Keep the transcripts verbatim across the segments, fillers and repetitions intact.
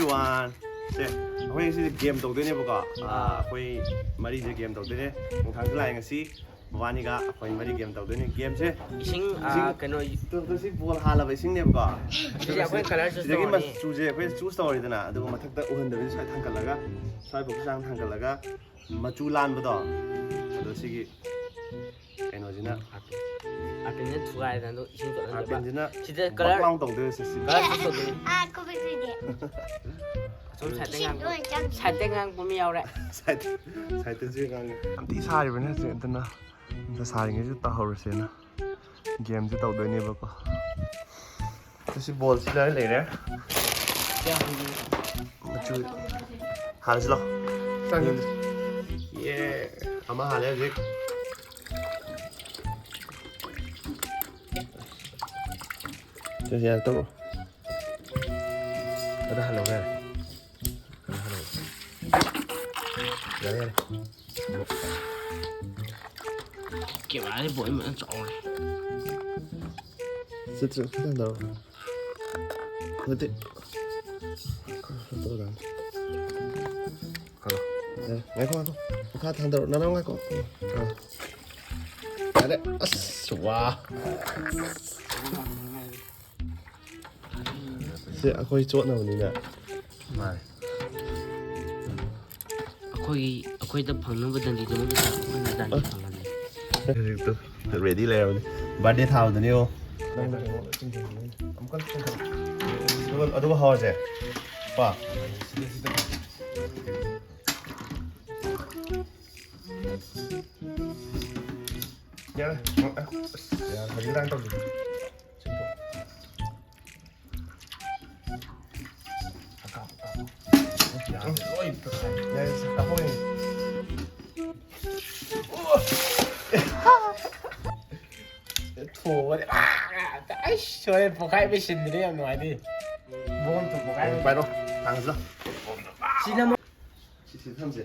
One. ꯁꯦ, ꯑꯩꯈꯣꯏ ꯉꯁꯤꯗꯤ game ꯇꯧꯗꯣꯏꯅꯦꯕꯀꯣ꯫ ꯑꯥ, ꯑꯩꯈꯣꯏ ꯃꯔꯤꯁꯦ ꯒꯦꯝ ꯇꯧꯗꯣꯏꯅꯦ꯫ ꯅꯣꯡꯊꯥꯡꯁꯨ ꯂꯥꯛꯑꯦ ꯉꯁꯤ꯫ ꯃꯕꯥꯅꯤꯒ ꯑꯩꯈꯣꯏ ꯃꯔꯤ ꯒꯦꯝ ꯇꯧꯗꯣꯏꯅꯦ꯫ ꯒꯦꯝꯁꯦ ꯏꯁꯤꯡ, ꯑꯥ, ꯏꯁꯤꯡ ꯀꯩꯅꯣ, ꯇꯨ, ꯇꯨ, ꯁꯤ ꯕꯣꯜ ꯍꯥꯜꯂꯕ ꯏꯁꯤꯡꯅꯦꯕꯀꯣ꯫ ꯁꯤꯁꯦ ꯑꯩꯈꯣꯏ ꯀꯂꯔ ꯆꯨꯁ ꯁꯤꯗꯒꯤ ꯇꯧꯔꯅꯤ꯫ ꯃꯆꯨꯁꯦ ꯑꯩꯈꯣꯏ ꯆꯨꯁ ꯇꯧꯔꯤꯗꯅ, ꯑꯗꯨꯒ ꯃꯊꯛꯇ ꯎꯍꯟꯗꯕꯤꯗ ꯁ꯭ꯋꯥꯏ ꯊꯥꯡꯒꯠꯂꯒ, ꯁ꯭ꯋꯥꯏꯐꯥꯎꯒꯤ ꯆꯥꯡ ꯊꯥꯡꯒꯠꯂꯒ, ꯃꯆꯨ ꯂꯥꯟꯕꯗꯣ, ꯑꯗꯣ ꯁꯤꯒꯤ ꯀꯩꯅꯣꯁꯤꯅ, ꯑꯥꯔꯄꯦꯟꯁꯤꯅ ꯊꯨꯒꯥꯏꯗꯅ ꯑꯗꯣ ꯏꯁꯤꯡ ꯆꯣꯠꯍꯟꯗꯣꯏꯕ꯫ ꯑꯥꯔꯄꯦꯟꯁꯤꯅ ꯁꯤꯗ ꯕꯛ ꯀꯂꯔ, ꯂꯥꯎ ꯇꯧꯗꯣꯏꯕ ꯁꯤ, ꯁꯤ꯫ ꯀꯂꯔ ꯆꯨꯁ ꯇꯧꯗꯣꯏꯅꯤ꯫ ꯑꯥ, ꯀꯣꯕꯤ ꯀꯣꯕꯤ꯫ ꯑꯁꯣꯝ ꯁꯥꯏꯠꯇ ꯏꯁꯤꯡ ꯉꯥꯡꯕ, ꯂꯣꯏ ꯆꯪꯉꯦ꯫ ꯁꯥꯏꯠꯇ ꯉꯥꯡꯕ ꯃꯤ ꯌꯥꯎꯔꯦ꯫ ꯁꯥꯏꯠ, ꯁꯥꯏꯠꯇꯁꯨ ꯉꯥꯡꯉꯦ꯫ ꯌꯥꯝ ꯊꯤ ꯁꯥꯔꯤꯕꯅꯦ ꯍꯧꯖꯤꯛ꯫ ꯑꯗꯨꯅ ꯑꯝꯇ ꯁꯥꯔꯤꯉꯩꯁꯨ ꯇꯧꯍꯧꯔꯁꯦꯅ ꯒꯦꯝꯁꯦ ꯇꯧꯗꯣꯏꯅꯦꯕꯀꯣ꯫ ꯁꯤ ꯕꯣꯜꯁꯤ ꯂꯣꯏ ꯂꯩꯔꯦ꯫ ꯃꯆꯨ ꯍꯥꯟꯅꯁꯤ ꯂꯥꯎ꯫ ꯌꯦ꯫ ꯑꯃ ꯍꯥꯜꯂꯦ ꯍꯧꯖꯤꯛ꯫ ꯁꯦ, ꯌꯥꯔꯦ, ꯇꯧꯔꯣ꯫ ꯑꯗ ꯍꯜꯂꯧꯔꯦ꯫ ꯑꯗ ꯍꯜꯂꯧꯔꯦ꯫ ꯌꯥꯔꯦ, ꯌꯥꯔꯦ꯫ ꯀꯦꯃꯦꯔꯥꯁꯦ ꯕꯣꯏ ꯃꯌꯥꯝ ꯆꯥꯎꯔꯦ꯫ ꯆꯠ, ꯆꯠ, ꯈꯤꯇꯪ ꯇꯧꯔꯣ꯫ ꯅꯠꯇꯦ꯫ ꯈꯔ ꯇꯧꯔꯣ꯫ ꯍꯜꯂꯣ꯫ ꯑꯦ, ꯉꯥꯏꯈꯣ, ꯉꯥꯏꯈꯣ꯫ ꯃꯈꯥ ꯊꯥꯡꯗꯔꯣ꯫ ꯅꯅꯥꯎ ꯉꯥꯏꯈꯣ꯫ ꯑꯥ꯫ ꯌꯥꯔꯦ꯫ ꯑꯁ, ꯋꯥ꯫ ꯁꯤ ꯑꯩꯈꯣꯏ ꯆꯣꯠꯅꯕꯅꯤꯅ꯫ ꯃꯥꯅꯦ꯫ ꯑꯩꯈꯣꯏꯒꯤ, ꯑꯩꯈꯣꯏꯗ ꯐꯪꯅꯕ ꯗꯟꯗꯤꯗꯃꯛꯇ ꯑꯩꯈꯣꯏꯅ ꯗꯟꯗꯤ ꯐꯪꯍꯜꯂꯦ꯫ ꯍꯧꯖꯤꯛꯇꯣ ꯔꯦꯗꯤ ꯂꯩꯔꯕꯅꯤ꯫ ꯕꯥꯔꯗꯦ ꯊꯥꯕꯗꯅꯤꯀꯣ꯫ ꯑꯗꯨꯒ, ꯑꯗꯨꯒ ꯍꯧꯔꯁꯦ꯫ ꯄꯥ꯫ ꯌꯥꯔꯦ꯫ ꯑꯁ, ꯌꯥꯔꯦ꯫ ꯍꯧꯖꯤꯛ ꯑꯗꯨꯃꯥꯏꯅ ꯇꯧꯁꯤ꯫ ꯌꯥꯔꯦ, ꯂꯣꯏ ꯄꯣꯛꯈꯥꯏ꯫ ꯌꯥꯔꯦ, ꯁꯤ ꯀꯥꯞꯄꯛꯑꯣ ꯌꯦꯡꯒꯦ꯫ ꯊꯣꯡꯉꯗꯤ ꯑꯩꯁ ꯍꯣꯔꯦꯟ ꯄꯣꯛꯈꯥꯏꯕꯩ ꯁꯤꯟꯗꯨꯅꯤ ꯌꯥꯝ ꯅꯨꯡꯉꯥꯏꯅꯤ꯫ ꯕꯣꯝ ꯊꯣꯛ ꯄꯣꯛꯈꯥꯏꯕꯩ꯫ ꯄꯥꯏꯔꯣ, ꯊꯥꯡꯁꯤꯗ꯫ ꯁꯤꯅ ꯁꯤ, ꯁꯤ ꯊꯝꯁꯦ꯫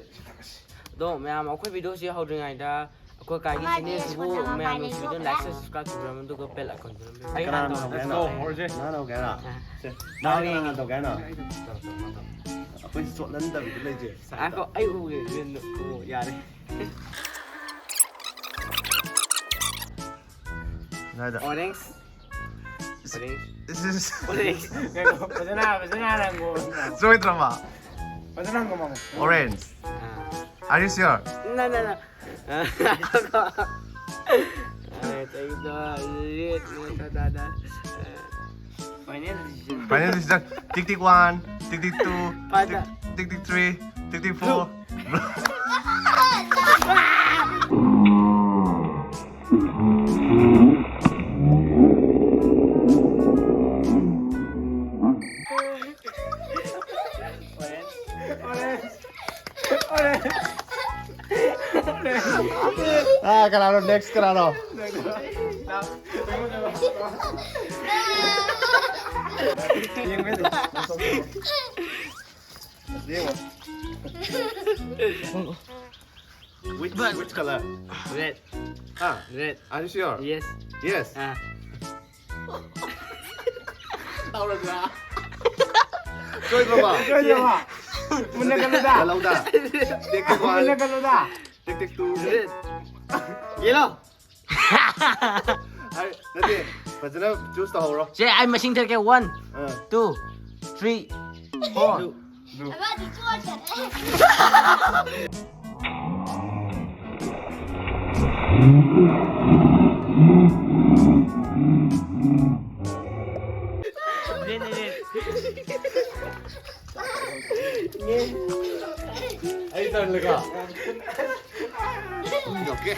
ꯑꯗꯣ ꯃꯌꯥꯝ, ꯑꯩꯈꯣꯏ ꯚꯤꯗꯤꯑꯣꯁꯤ ꯍꯧꯗ꯭ꯔꯤꯉꯩꯗ ꯑꯩꯈꯣꯏ ꯀꯥꯒꯤ ꯆꯦꯅꯦꯜꯁꯤꯕꯨ ꯃꯌꯥꯝꯅ ꯅꯨꯡꯁꯤꯕꯤꯗꯨꯅ ꯂꯥꯏꯛ ꯁꯕꯁꯀ꯭ꯔꯥꯏꯕ ꯇꯧꯕꯤꯔꯝꯃꯨ ꯑꯗꯨꯒ ꯕꯦꯜ ꯑꯥꯏꯀꯣꯟꯗꯨ ꯅꯝꯕꯤꯔꯝꯃꯨ꯫ ꯑꯩ ꯍꯥꯟꯅ ꯇꯧꯔꯒꯦ꯫ Let's go, ꯍꯧꯔꯁꯦ꯫ ꯅꯪ ꯍꯧꯒꯦ ꯍꯥꯏꯔꯣ? ꯑꯥ꯫ ꯁꯦ, ꯅꯪ ꯍꯥꯟꯅ ꯇꯧꯒꯦ ꯍꯥꯏꯔꯣ? ꯑꯩꯈꯣꯏ ꯆꯣꯠꯍꯟꯗꯕꯤꯗ ꯂꯩꯁꯦ꯫ ꯉꯥꯏꯈꯣ, ꯑꯩ ꯎꯒꯦ꯫ ꯑꯣ, ꯌꯥꯔꯦ꯫ ꯀꯗꯥꯏꯗ? Orange. Orange. This is Orange. ꯉꯥꯏꯈꯣ, ꯐꯖꯅ, ꯐꯖꯅ ꯍꯥꯟꯅ ꯍꯪꯉꯣ꯫ ꯁꯣꯏꯗ꯭ꯔꯕ? ꯐꯖꯅ ꯍꯪꯉꯣ, ꯃꯥꯃꯣ꯫ Orange. ꯑꯥ꯫ Are you sure? No, no, no. ꯑꯥ, ꯇꯩꯗꯣ, red, red, ꯗꯥ, ꯗꯥ, ꯗꯥ꯫ Final decision. Final decision. Tick, tick one, tick, tick two, five. Tick, tick, tick three, tick, tick four. Blue. Ah, ꯀꯅꯥꯅꯣ? Next ꯀꯅꯥꯅꯣ? Which, which color? Red. Ah, red. Are you sure? Yes. Yes. Ah. ꯇꯧꯔꯕ꯭ꯔꯥ? ꯁꯣꯏꯗ꯭ꯔꯕ? ꯁꯣꯏꯗ꯭ꯔꯕ? ꯃꯨꯟꯅ ꯈꯜꯂꯨꯗ꯫ ꯈꯜꯍꯧꯗ꯫ Take, take one. ꯃꯨꯟꯅ ꯈꯜꯂꯨꯗ꯫ Take, take two. Red. Yellow. ꯑꯩ, ꯅꯠꯇꯦ, ꯐꯖꯅ choose ꯇꯧꯍꯧꯔꯣ꯫ ꯁꯦ, ꯑꯩ ꯃꯁꯤꯡ ꯊꯤꯔꯛꯀꯦ꯫ One, ꯑꯥ꯫ Two, three, four. Blue. Blue. ꯑꯃꯗꯤ ꯆꯣꯠꯈꯔꯦ꯫ ꯔꯦꯠꯅꯦ, ꯔꯦꯠ꯫ ꯑꯩ ꯇꯜꯂꯦꯀꯣ꯫ Okay.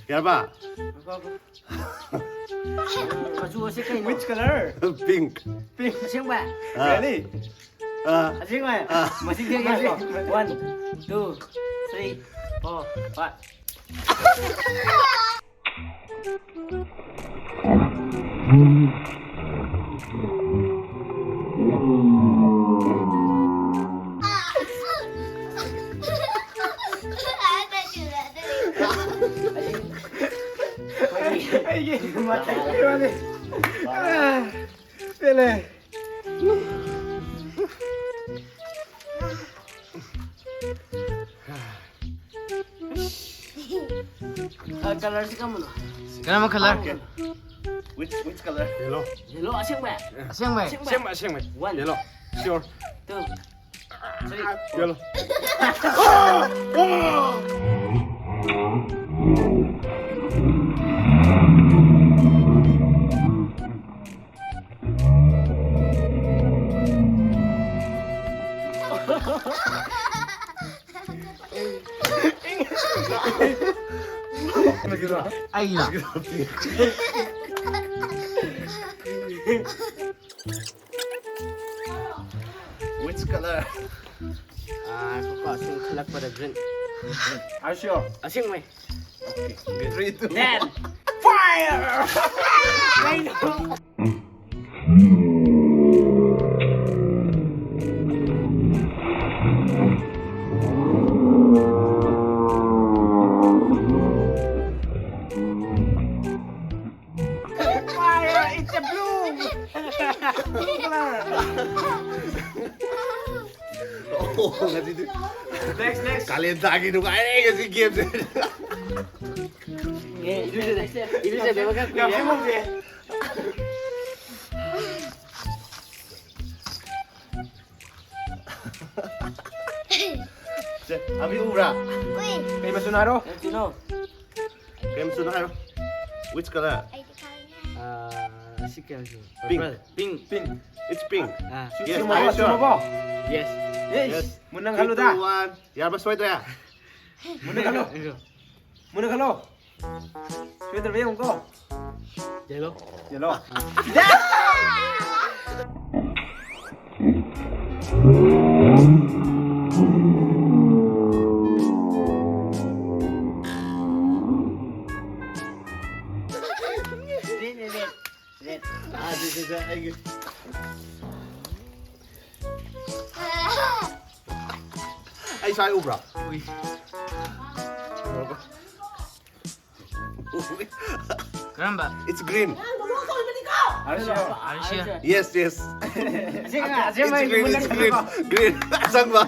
ꯌꯥꯔꯕ? ꯃꯆꯨ ꯑꯁꯤ ꯀꯩꯅꯣ? Which color? Pink. Pink. ꯑꯁꯦꯡꯕ? ꯑꯥ꯫ Really? ꯑꯥ꯫ ꯑꯁꯦꯡꯕ? ꯑꯥ꯫ ꯃꯁꯤꯡ ꯊꯤꯔꯒꯦ꯫ One, two, three, four, five. ꯑꯩꯒꯤ ꯃꯊꯛ ꯄꯤꯔꯣꯅꯦ꯫ ꯑꯥ, ꯄꯦꯜꯂꯦ꯫ ꯑ, colourꯁꯤ ꯀꯔꯝꯕꯅꯣ? ꯀꯔꯝꯕ colour? Which, which colour? Yellow. Yellow ꯑꯁꯦꯡꯕ? ꯑꯁꯦꯡꯕ꯫ ꯑꯁꯦꯡꯕ, ꯑꯁꯦꯡꯕ꯫ One. Yellow. Sure. Two. Three. Yellow. ꯑꯩꯅ꯫ Which colour? ꯑꯥ, ꯉꯥꯏꯈꯣꯀꯣ, ꯁꯨꯝ ꯈꯜꯂꯛꯄꯗ green. Are you sure? ꯑꯁꯦꯡꯕꯩ꯫ Okay. Three, two. Then, fire! ꯀꯩꯅꯣ? Fire! It's a blue! Blue colour! Oh, ꯉꯁꯤꯗꯤ next, next. ꯀꯥꯂꯦꯟ ꯊꯥꯒꯤ ꯅꯨꯡꯉꯥꯏꯔꯦ ꯉꯁꯤ gameꯁꯦ꯫ ꯑꯦ, ꯏꯔꯨꯖꯗꯦ꯫ ꯏꯔꯨꯖꯗꯕ ꯈꯔ ꯌꯥꯝ ꯀꯨꯏꯔꯦ꯫ ꯁꯦꯝꯍꯧꯁꯦ꯫ ꯁꯦ, ꯑꯕꯤ ꯎꯕ꯭ꯔꯥ? ꯎꯏ꯫ ꯀꯩ ꯃꯆꯨꯅꯣ ꯍꯥꯏꯔꯣ? ꯀꯩꯅꯣ? ꯀꯩ ꯃꯆꯨꯅꯣ ꯍꯥꯏꯔꯣ? Which colour? ꯑꯩꯗꯤ ꯈꯪꯉꯦ꯫ ꯑꯥ, ꯁꯤ ꯀꯩ ꯃꯆꯨ? Pink. Purple. Pink. Pink. It's pink. Ah. Yes, ꯆꯨꯝꯃꯕꯣ? Are you sure? ꯆꯨꯝꯃꯕꯣ? Yes. Yes. Yes. ꯃꯨꯟꯅ three, ꯈꯜꯂꯨꯗ꯫ Two, one. ꯌꯥꯔꯕ, ꯁꯣꯏꯗ꯭ꯔꯦ? ꯃꯨꯟꯅ ꯈꯜꯂꯣ꯫ ꯑꯩꯁꯨ꯫ ꯃꯨꯟꯅ ꯈꯜꯂꯣ꯫ ꯁꯣꯏꯗ꯭ꯔꯕ ꯌꯦꯡꯉꯨꯀꯣ꯫ Yellow. Yellow. Red, red, red. Red. ꯑꯥ, ꯁꯤ, ꯁꯤ, ꯁꯤ, ꯑꯩꯒꯤ꯫ ꯑꯩ ꯁ꯭ꯋꯥꯏ ꯎꯕ꯭ꯔꯥ? ꯎꯏ꯫ ꯎꯏ꯫ ꯀꯔꯝꯕ? It's green. ꯑꯥꯔꯁꯤꯌꯥ꯫ Yes, yes. ꯑꯁꯦꯡꯕ ꯑꯁꯦꯡꯕ It's green, it's green. Green. ꯑꯁꯪꯕ.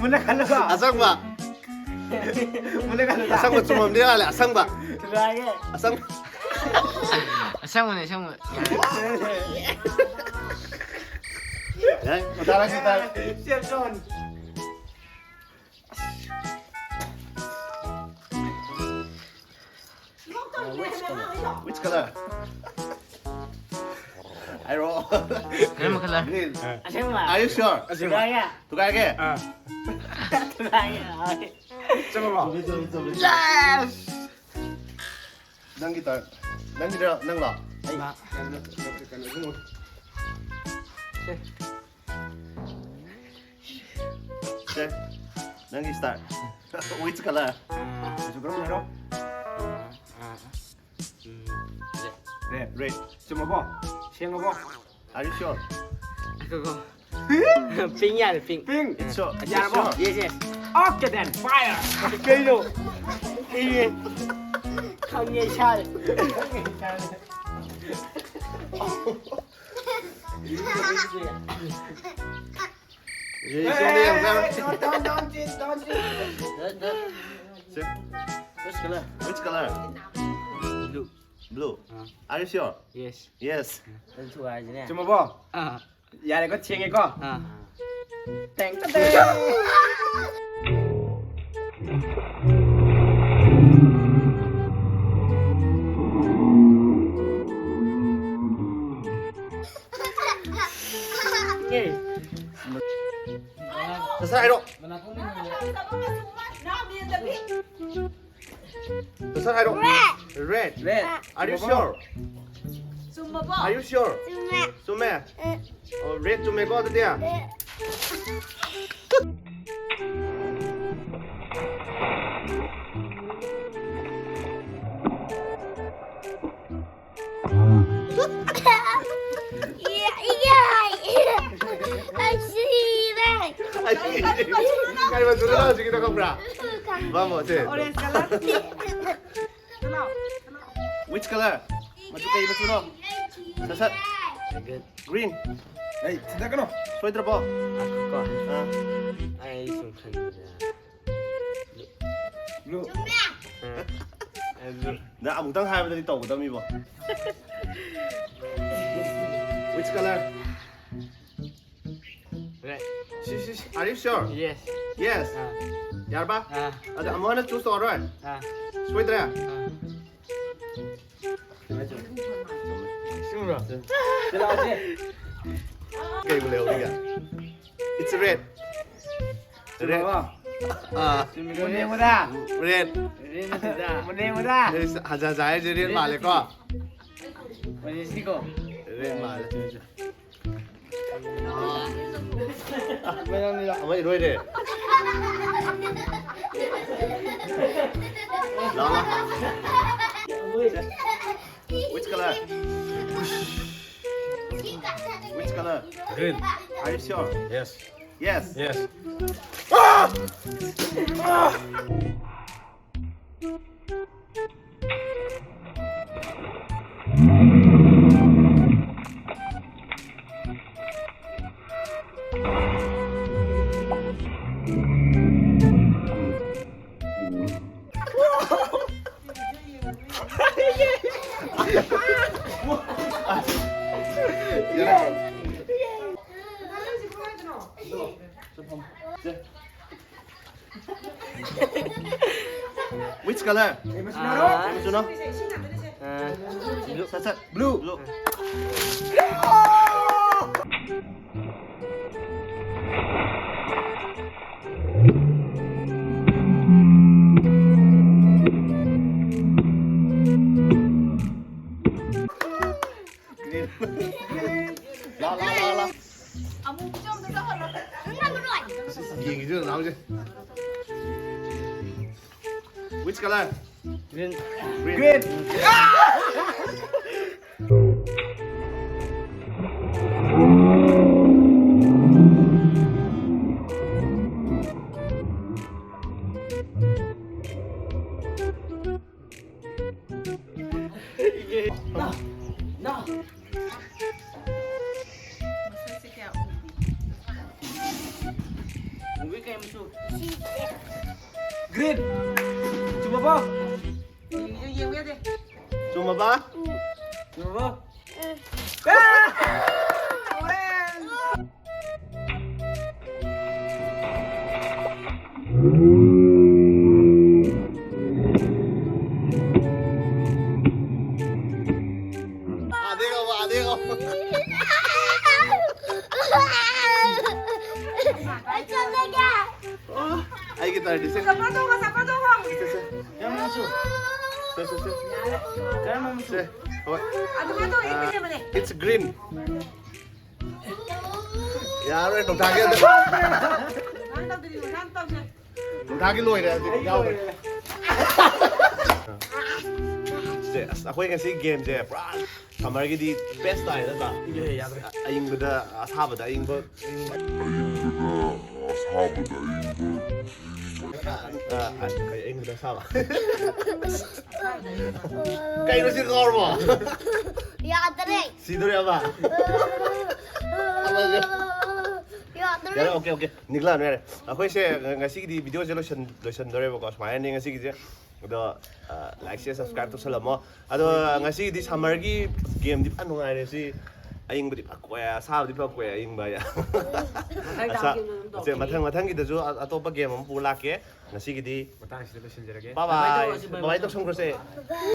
ꯃꯨꯟꯅ ꯈꯜꯂꯒ ꯑꯁꯪꯕ. ꯃꯨꯟꯅ ꯈꯜꯂꯒ ꯑꯁꯪꯕ ꯆꯨꯝꯃꯝꯗꯤ ꯃꯥꯜꯂꯦ꯫ ꯑꯁꯪꯕ. ꯆꯨꯔꯥꯏꯌꯦ꯫ ꯑꯁꯪꯕ. ꯑꯁꯪꯕꯅꯦ ꯑꯁꯪꯕ꯫ ꯌꯥꯏ, ꯃꯇꯥꯔꯛ ꯃꯇꯥꯔꯛ. ꯆꯦꯞꯁꯣꯟ꯫ Which color? ꯍꯥꯏꯔꯣ. ꯀꯔꯝꯕ color? Green. ꯑꯁꯦꯡꯕ꯫ Are you sure? ꯆꯨꯔꯥꯏꯌꯦ꯫ ꯊꯨꯒꯥꯏꯒꯦ. Ah. ꯆꯨꯔꯥꯏꯌꯦ꯫ ꯆꯪꯉꯕꯣ? Yes. ꯅꯪꯒꯤ turn. ꯅꯪꯒꯤꯗ ꯅꯪꯂꯣ? ꯃꯥ, ꯀꯩꯅꯣ, ꯀꯩꯅꯣ, ꯏꯕꯨꯡꯉꯣ꯫ ꯁꯦ. ꯅꯪꯒꯤ start. Which color? ꯑꯥ, ꯑꯗꯨ ꯀꯔꯝꯕꯅꯣ? ꯑꯥ, ꯑꯥ, ꯎꯝ, red. Red. Red. ꯆꯨꯝꯃꯕꯣ? ꯁꯦꯡꯉꯕꯣ? Are you sure? ꯉꯥꯏꯈꯣꯀꯣ꯫ Pink ꯌꯥꯔꯦ, pink꯫ Pink. It's sure. ꯌꯥꯔꯕꯣ? It's sure. Yes, yes. Okay then, fire. ꯀꯩꯅꯣ? ꯏꯌꯦ꯫ ꯈꯪꯉꯦ ꯏꯁꯥꯅ꯫ ꯌꯦꯡꯁꯤꯟꯕ ꯌꯥꯝ ꯀꯟꯅ. Don't, don't, don't cheat, don't cheat. Say. Which color? Which color? Blue. Blue. Ah. Are you sure? Yes. Yes. ꯑꯗꯨ ꯊꯨꯒꯥꯏꯁꯤꯅꯦ꯫ ꯆꯨꯝꯃꯕꯣ? ꯑꯥ꯫ ꯌꯥꯔꯦꯀꯣ, ꯊꯦꯡꯉꯦꯀꯣ? ꯑꯥ꯫ ꯇꯦꯡ ꯁꯠ ꯁꯠ ꯍꯥꯏꯔꯣ. ꯁꯠ ꯁꯠ ꯍꯥꯏꯔꯣ. Red. Red. Are you sure? ꯆꯨꯝꯃꯕꯣ? Are you sure? ꯆꯨꯝꯃꯦ꯫ ꯆꯨꯝꯃꯦ? ꯎꯝ. ꯑꯣ, red ꯆꯨꯝꯃꯦꯀꯣ ꯑꯗꯨꯗꯤ? ꯎꯝ. ꯏ-, ꯏ-, ꯑꯩ ꯁꯤꯔꯦ꯫ ꯀꯔꯤ ꯃꯆꯨꯗꯅꯣ ꯍꯧꯖꯤꯛꯀꯤꯗꯣ ꯈꯪꯕ꯭ꯔꯥ? Vamos, say. Orange color. Come out. Come out. Which color? ꯃꯆꯨ ꯀꯩ ꯃꯆꯨꯅꯣ? ꯁꯠ ꯁꯠ꯫ Good. Green. ꯑꯩ ꯊꯤꯟꯗꯠꯀꯅꯣ꯫ ꯁꯣꯏꯗ꯭ꯔꯕꯣ? ꯉꯥꯏꯈꯣꯀꯣ꯫ ꯑꯥ. ꯑꯩ ꯁꯨꯝ ꯈꯟꯕꯗ Blue. ꯑꯗꯨ ꯅꯪ ꯑꯃꯨꯛꯇꯪ ꯍꯥꯏꯕꯗꯗꯤ ꯇꯧꯒꯗꯕꯅꯤꯕꯣ꯫ Which color? Red. ꯁꯤ, ꯁꯤ, ꯁꯤ. Are you sure? Yes. Yes. ꯑꯥ. ꯌꯥꯔꯕ? ꯑꯥ. ꯑꯗ ꯑꯃꯨꯛ ꯍꯟꯅ choose ꯇꯧꯔꯔꯣꯏ? ꯑꯥ. ꯁꯣꯏꯗ꯭ꯔꯦ? ꯑꯥ. ꯆꯨꯝꯕ꯭ꯔꯣ? ꯀꯩꯕꯨ ꯂꯩꯍꯧꯔꯤꯒꯦ? It's red. Red. ꯑꯥ. ꯆꯨꯝꯃꯤꯀꯣ? ꯌꯦꯡꯉꯨꯗ. Red. ꯔꯦꯗ ꯅꯠꯇꯦꯗ꯫ ꯃꯨꯟꯅ ꯌꯦꯡꯉꯨꯗ꯫ ꯍꯟꯖ ꯍꯟꯖ ꯍꯥꯏꯔꯤꯁꯦ red ꯃꯥꯜꯂꯦꯀꯣ? ꯑꯣꯔꯦꯟꯖꯅꯤꯀꯣ꯫ Red ꯃꯥꯜꯂꯦ꯫ ꯑꯃ ꯏꯔꯣꯏꯔꯦ꯫ ꯂꯥꯛꯑꯣ, ꯂꯥꯛꯑꯣ꯫ Which color? Which color? Green. Are you sure? Yes. Yes. Yes. Which color? 아. ꯀꯩ ꯃꯆꯨꯅꯣ? 아. ꯁꯠ ꯁꯠ. Blue. Blue. Green. ꯂꯥ, ꯂꯥ, ꯂꯥ, ꯂꯥ. ꯑꯃꯨꯕꯁꯨ ꯑꯝꯇ ꯇꯧꯍꯜꯂꯣ꯫ ꯅꯪ ꯅꯪ ꯂꯣꯏ꯫ ꯌꯦꯡꯉꯤꯁꯤ ꯅꯅꯥꯎꯁꯦ꯫ Which color? Green. Green. Green. ꯅ ꯅ ꯃꯁꯛꯁꯦ ꯀꯌꯥ ꯎꯗꯦ꯫ ꯎꯕꯤ ꯀꯩ ꯃꯆꯨ? Green. ꯆꯨꯝꯃꯕꯣ? ꯌꯦꯡꯉꯤꯗꯣ ꯌꯦꯡꯕ ꯌꯥꯗꯦ꯫ ꯆꯨꯝꯃꯕ? ꯆꯨꯝꯃꯕꯣ? ꯑꯥꯗꯩ ꯀꯧꯕ, ꯑꯥꯗꯩ ꯀꯧꯕ꯫ ꯑꯩ ꯆꯠꯂꯒꯦ꯫ ꯑꯣ, ꯑꯩꯒꯤ ꯇꯔꯟꯗꯤ ꯁꯦ꯫ ꯆꯠꯄ ꯇꯣꯡꯉꯣ, ꯆꯠꯄ ꯇꯣꯡꯉꯣ꯫ ꯁꯦ, ꯁꯦ꯫ ꯀꯔꯝꯕ ꯃꯆꯨ? ꯁꯦ, ꯁꯦ, ꯁꯦ꯫ ꯀꯔꯝꯕ ꯃꯆꯨ? ꯁꯦ, ꯍꯣꯏ꯫ ꯑꯗꯨꯃꯥꯏꯅ ꯇꯧ, ꯑꯥ, ꯏꯪꯒꯗꯕꯅꯦ꯫ It's green. ꯌꯥꯔꯣꯏ, ꯅꯨꯡꯗꯥꯡꯒꯤ ꯑꯗꯨ꯫ ꯑꯗꯨꯃꯥꯏꯅ ꯇꯧꯗ꯭ꯔꯗꯤ ꯅꯨꯡꯗꯥꯡ ꯇꯧꯁꯦ꯫ ꯅꯨꯡꯗꯥꯡꯒꯤ ꯂꯣꯏꯔꯦ, ꯑꯗꯨꯗꯤ ꯌꯥꯎꯔꯣꯏ꯫ ꯁꯦ, ꯑꯁ, ꯑꯩꯈꯣꯏ ꯉꯁꯤ ꯒꯦꯝꯁꯦ ꯄꯨꯔꯥ ꯁꯝꯃꯔꯒꯤꯗꯤ ꯕꯦꯁ ꯇꯥꯏ ꯅꯠꯇ꯭ꯔꯥ? ꯌꯥꯗ꯭ꯔꯦ꯫ ꯑꯏꯪꯕꯗ ꯑꯁꯥꯕꯗ ꯑꯏꯪꯕ꯫ ꯑ, ꯑ, ꯀꯩ ꯑꯏꯪꯕꯗ ꯑꯁꯥꯕ? ꯀꯩꯅꯣ ꯁꯤ ꯉꯥꯎꯔꯕꯣ? ꯌꯥꯗ꯭ꯔꯦ꯫ ꯁꯤꯗꯣꯔꯦ ꯑꯃ꯫ ꯑꯃꯁꯦ꯫ ꯌꯥꯗ꯭ꯔꯦ꯫ ꯌꯥꯔꯦ, ꯑꯣꯀꯦ, ꯑꯣꯀꯦ꯫ ꯅꯤꯛꯂꯥ, ꯌꯥꯔꯦ꯫ ꯑꯩꯈꯣꯏꯁꯦ ꯉꯁꯤꯒꯤꯗꯤ ꯚꯤꯗꯤꯑꯣꯁꯦ ꯂꯣꯏꯁꯟ-, ꯂꯣꯏꯁꯟꯗꯣꯔꯦꯕꯀꯣ꯫ ꯁꯨꯃꯥꯏꯅꯅꯦ ꯉꯁꯤꯒꯤꯁꯦ꯫ ꯑꯗꯣ, ꯑ, like, share, subscribe ꯇꯧꯁꯜꯂꯝꯃꯣ꯫ ꯑꯗꯣ ꯉꯁꯤꯒꯤꯗꯤ ꯁꯝꯃꯔꯒꯤ ꯒꯦꯝꯗꯤ ꯐꯖꯅ ꯅꯨꯡꯉꯥꯏꯔꯦ ꯁꯤ꯫ ꯑꯏꯪꯕꯗꯤ ꯐꯖ ꯀꯣꯛꯑꯦ, ꯑꯁꯥꯕꯗꯤ ꯐꯖ ꯀꯣꯛꯑꯦ, ꯑꯏꯪꯕ ꯍꯥꯏ꯫ ꯃꯊꯪ ꯑꯁꯥ-, ꯇꯥꯕꯗꯤ ꯑꯗꯨꯝ ꯁꯦ, ꯇꯧꯔꯛꯈꯤꯅꯤ꯫ ꯃꯊꯪ, ꯃꯊꯪꯒꯤꯗꯁꯨ ꯑ-, ꯑꯇꯣꯞꯄ ꯒꯦꯝ ꯑꯃ ꯄꯨꯔ ꯂꯥꯛꯀꯦ꯫ ꯉꯁꯤꯒꯤꯗꯤ ꯃꯇꯥꯡꯁꯤꯗ ꯂꯣꯏꯁꯤꯟꯖꯔꯒꯦ꯫ Bye bye꯫ Bye bye ꯇꯧꯔꯁꯤ, bye bye꯫ Bye bye ꯇꯧꯁꯟꯈ꯭ꯔꯁꯦ꯫